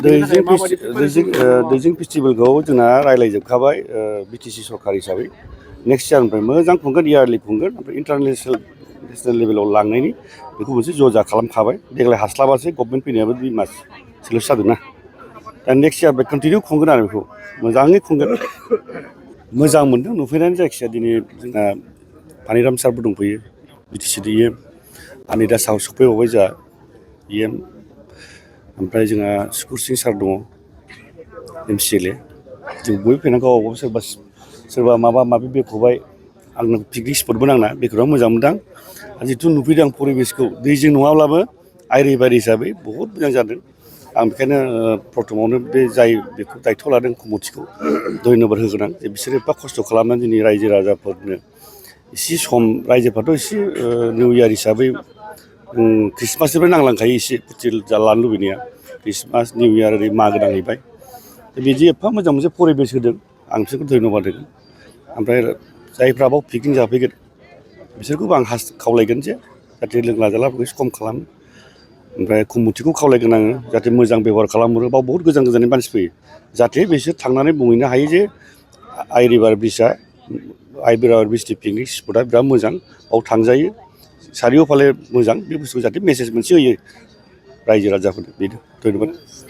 दैजिं फेस्टिभेलखौ जोंना रायज्लायजोबखाबाय बिटिसि सरखार हिसाबै नेक्स्ट इयारनिफ्राय मोजां खुंगोन इयारलि खुंगोन ओमफ्राय नेसनेल लेभेलाव लांनायनि बेखौ मोनसे जजा खालामखाबाय देग्लाय हास्लाबासै गभर्नमेन्ट फैनायाबो 2 माससोल'सो जादोंना दा नेक्स्ट इयार कन्टिनिउ खुंगोन आरो बेखौ मोजाङै खुंगोन मोजां मोनदों नुफैनानै जायखिजाया दिनै जोंना पानिराम सारबो दंफैयो बिटिसि डिएम आरो दा सायाव सफैबावबाय जोंहा डिएम ओमफ्राय जोंहा सुकुर सिं सार दङ MCLA जों बयबो फैनानै गावबा गाव सोरबा माबा माबि बेख'बाय आंनो पिकनिक स्पटबो नांना बेखौनो मोजां मोनदों आं जिथु नुफैदों आं परिबेसखौ दैजों नङाब्लाबो आइरिबारि हिसाबै बहुद मोजां जादों आं बेखायनो प्रथमावनो बे जाय बेखौ दायथ' लादों कमिटिखौ धन्यबाद होगोन आं जे बिसोरो एफा खस्थ' खालामनानै जोंनि रायजो राजाफोरनो एसे सम रायजोफ्राथ' एसे निउ इयार हिसाबै ख्रिस्टमासनिफ्राय नांलांखायो एसे फुरथि लानो लुबैनाया ख्रिस्टमास निउ इयार ओरै मागो नांहैबाय बिदि एफा मोजां मोनसे परिबेस होदों आं बिसोरखौ धन्यबाद होगोन ओमफ्राय जायफ्रा बाव पिकनिक जाफैगोन बिसोरखौबो आं खावलायगोन जे जाहाथे लोंला जालाफोरखौ एसे खम खालामो ओमफ्राय कमिटिखौ खावलायगोन आङो जाहाथे मोजां बेब'हार खालामहरो बाव बहुद गोजान गोजाननि मानसि फैयो जाहाथे बिसोर थांनानै बुंहैनो हायो जे आइरिभार ब्रिजनि पिकनिक स्पटआ बिराद मोजां बाव थांजायो सारिय'फाले मोजां बे बुस्थुखौ जाहाथे मेसेज मोनसे होयो रायजो राजाफोरनो बेनो धन्यबाद